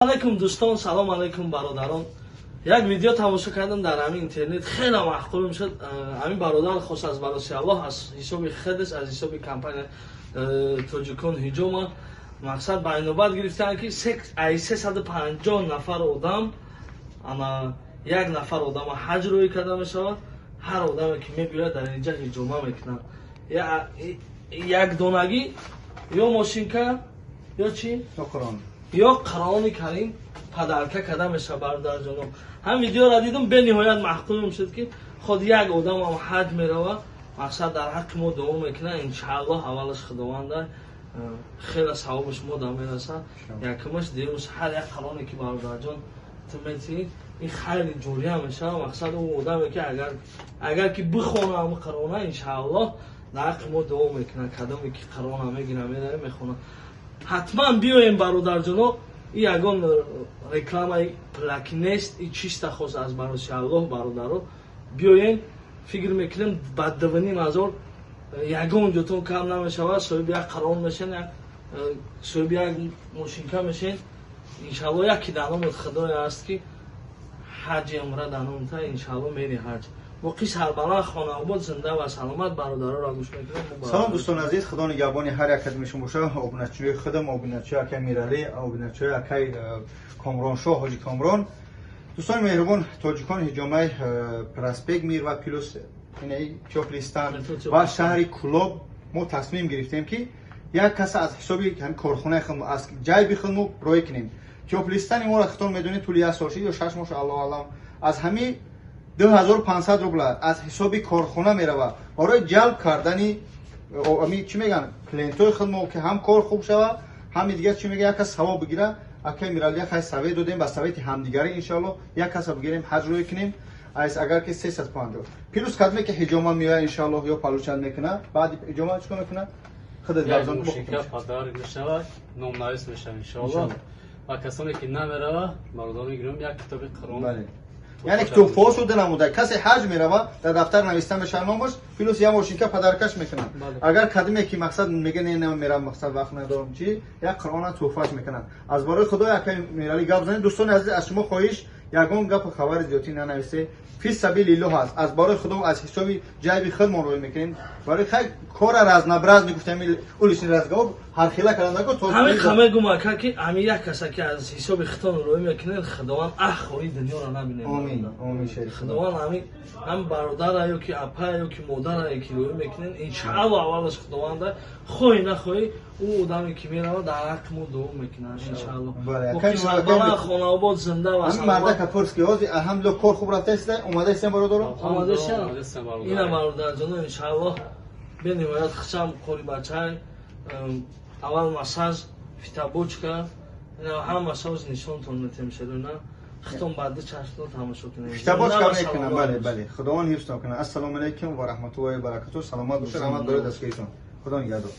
Алейкум, дӯстон, салом алейкум, бародарон. Як видео тамошо кардам дар ҳамин интернет, хеле маъқул мешуд. Ҳамин бародар хост аз бароси Аллоҳ, аз ҳисоби худаш, аз ҳисоби компания Тоҷикон ҳиҷома мақсад ба инобат гирифтаанд, ки ай 350 нафар одам ана як нафар одама ҳаҷ рӯй карда мешавад. Ҳар одаме, ки мебиёяд, дар инҷа ҳиҷома мекунад, як донагӣ ё мошинка ё чӣ, ё Қуръони Карим подарка карда мешавад. Бародарҷоно, ҳам видеоро дидам, бениҳоят маъқулам шуд, ки худ як одамам ҳаҷ меравад, мақсад дар ҳаққи мо дуо мекунад. Иншааллоҳ, аввалаш Худованда хеле савобаш мо да мерасад, якумаш. Дуюмаш, ҳар як қуръоне, ки, бародарҷон, ту метиҳӣ, ин хайри ҷория мешавад. Мақсад, ӯ одаме, ки агар ки бихона ҳами қуръона, иншааллоҳ, дар ҳаққи мо дуо мекунад. Кадоме ки қуръона мегира, мерава, мехонад. Ҳатман биёем, бародарҷоно. И ягон рекламаи платный нест, и чиста хос аз бароси Аллоҳ. Бародаро, биёем. Фикр мекунем, ба 2,5 ҳазор ягон ҷотон кам намешавад. Соҳиби як қуръон мешен, соҳиби як мошинка мешен, иншалло. Яке дар номи Худое аст, ки ҳаҷи умра дар номта, иншалло, мери ҳаҷ. Боқӣ сарбаланд, хонаобод, зинда ва саломат. Бародароро гӯш мекунем. Салом, дӯстони азиз, Худо нигаҳбони ҳар як кадоми шумо боша. Обуначиҳои худам, обуначиҳои акай Миралӣ, обуначиҳои акай Комроншоҳ, ҳоҷи Комрон. Дӯстони меҳрубон, Тоҷикон ҳиҷомаи проспект Мир ва плюс инаи Тёплый Стан ва шаҳри Кулоб мо тасмим гирифтем, ки як каса аз ҳисоби корхонаи худмо, аз ҷайби худмо роҳӣ кунем. Тёплый Стани моро хитон медонед, тӯли як сол шид ё 6 моҳ, аллоҳу алам. Аз ҳамин 2500 рубла аз ҳисоби корхона мерава барои ҷалб кардани ами чӣ мегӯянд, клиентҳои худмо, ки ҳам кор хуб шава, ҳами дигар, чӣ мега, як кас савоб бигира. Акай Миралия хай совет додем, ба совети ҳамдигарӣ, иншоалло, як каса бигирем, ҳаҷ рӯй кунем. Айс агар ки 350 плюс кадме ки ҳиҷома меояд, иншоалло, ё получать мекуна, баъди ҳиҷома чикор мекуна? Худат як гапзан. Мошинка подарок мешавад, номнавис мешавад, иншоалло. Ва касоне ки намерава, бародарони гиром, як китоби Қуръон. Бале, яъне ки туҳфаҳо шуда намуда. Касе ҳаҷ мерава, дар дафтар нависта мешавад номаш, плюс як мошинка подаркаш мекунанд. Агар кадиме ки мақсад мега, не, намерам, мақсад вақт надорам, чи, як Қуръона туҳфаш мекунанд. Аз барои Худо, акай Мерали, гап занед. Дӯстони азиз, аз шумо хоҳиш, ягон гапу хабари зиёдтӣ нанависе. Фи сабилиллоҳ аст, аз барои Худо, аз ҳисоби ҷайби худмон рӯй мекунем. Барои хай кора разнообразный гуфтем, уличный разговор ҳархела кардандако. Ҳамин қамегум, ака, ки ҳамин як каса, ки аз ҳисоби хитон рӯй мекунед, Худованд ахои дунёро набинед. Омин, омин, шери. Худованд ҳамин ҳам бародара ё ки апа ё ки модара ки рӯй мекунед, иншаалло, аввалаш Худованда, хоҳӣ нахоҳӣ, ӯ одаме, ки меравад, дар ҳаққи мо дуо мекунад, иншаалло. Бале, боқӣ хонаобод, зинда ва ҳамин мардака пурс, ки ҳозир, алҳамдулилло, кор хуб рафтаиста, омадаистем, бародаро. Омадаистем, ина, бародарҷоно, иншааллоҳ, бениҳоят хичам қори бачай. Аввал массаж, фитобочка, ҳама соз нишонтон метем. Шерона хитон баъди чашмтон тамошо кунед. Фитобочка мекунам, бале, Худованд ҳифзтон кунад. Ассалому алайкум ва раҳматуллоҳи ва баракатуҳ. Саломат бошед, раҳмат барои дастгиритон. Худо нигаҳдор.